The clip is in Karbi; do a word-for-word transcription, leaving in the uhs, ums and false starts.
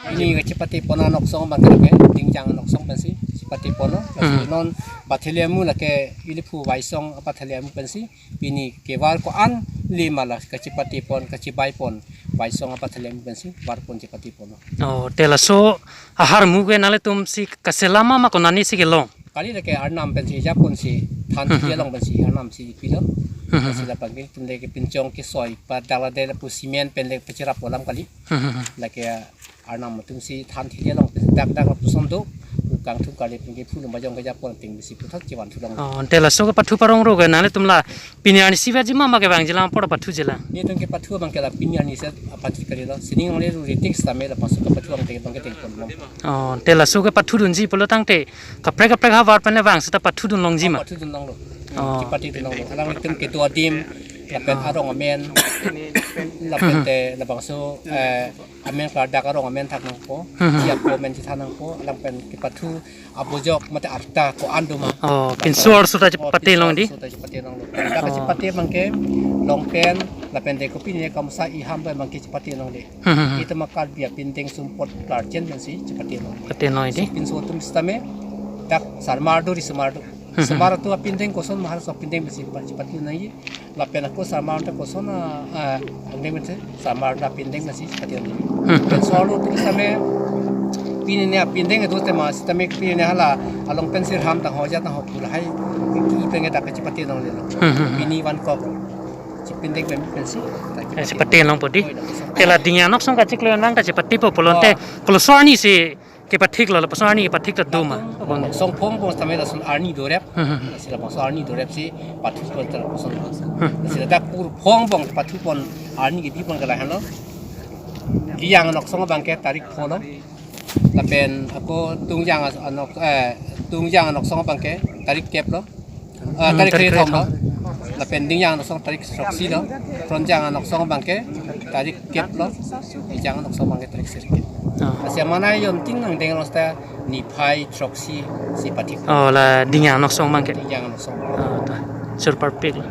Pini kachepate pon anoksong abang ke Dingjang anoksong pensi chepate pon lo. Hmm. Non patheli amu lake ili phu Waisong apatheli amu pensi pini kevar ko-an le mala kachepate pon, kachebai pon Waisong apatheli amu pensi var pon chepate pon lo. Oh, te laso ahar mu ke nanglitum si kaselam ma ko nani si kelong? Kali lake arnam pensi ja ponsi than Hmm, hmm, thili along pensi arnam si pilo. Hmm, hmm, Lasi hmm. Lapen ke tum lake pinchong kesoi pa dala dela pu cement pen le pachirap alam kali. Hmm, hmm, hmm. Lake arnam atum si than thili along pensi dak dak lapuson do. Pu kangthum kali pen ke phulum bajong ke ja pon ting bisi puthot chevan thulong. Oh, te laso kepathu parong ro ke nanglitum la pini arni si vangji ma ma kevangji lang apor pathuji lang? Netum kepathu abang ke la pini arni si apathu kalilo. Sining angle ru ritik sitame lapuson kepathu abang te abang ke ting pon lo. Oh, te laso kepathudunji pulo tangte kaprek kaprek havar pen le vang seta pathudun longji ma? Pathudun longlo. Oh. Chepatedun longlo. Alangtum kedo adim, lapen Oh. arong amen, lapen te labangso, eh, amen klardak arong amen thak nangpo, Hmm, hmm. Ji ako amen chethan nangpo, alang pen kepathu abujok mate arta ko-an do ma. Oh, pinso arloso ta Oh, chepate pinso long di? arloso ta chepate longlo. Dak Oh. chepate abang ke long pen, lapen de kopine kamsa iham pen abang ke chepate longle. Hmm, hmm, hmm. Itum Karbi apindeng sumpot klarchen pensi chepate long. Pate long So, di? pinso atum sitame dak sarmar do, risomar do. Hmm, hmm. Somar atum apindeng koson mahar so apindeng pensi pa-, chepate nangji. Lapen ako sarmar ta koson, ah, ah, angdeng pensi sarmar ta apindeng pensi chepate nangji. Hmm. Pinso arlo atum sitame pini ne apindeng do tema sitame pini ne hala along pensi ram tangho ja tangho pu lahai ki pen ke dak chepate longle lo. Hmm, hmm, hmm. Pini van kok chepindeng pen pensi Eh, chepate longpo di? Oi, dak so. Te la Dingjang anoksong kachiklo nang ta chepatepo pulote Oh. koloso arni si kepathik lo, lapuson arni kepathik ta do ma? Bon. Songphongbong sitame lason arni dorep. Hmm, hmm. Lasi lapuson arni dorep si pathu pon ta lapuson. Hmm. Lasi ladak pur phongbong pathu pon arni kebi pon ke lahenlo. Dingjang anoksong abang ke tarik pho lo. Lapen ako Tungjang as-, anok, eh, Tungjang anoksong abang ke tarik kep lo. Ah, Hmm, tarik tarik kethom lo. kethom. Lapen Dingjang anoksong tarik throksi lo. Pronjang anoksong abang ke tarik kep lo. Bijang anoksong abang ke tarik sirkep. Oh. Lasi amanai yonting nangdeng lo seta niphai throksi si pathik. Oh, la Dingjang anoksong abang ke. Dingjang anoksong. Oh, ta. Sur parpik lo.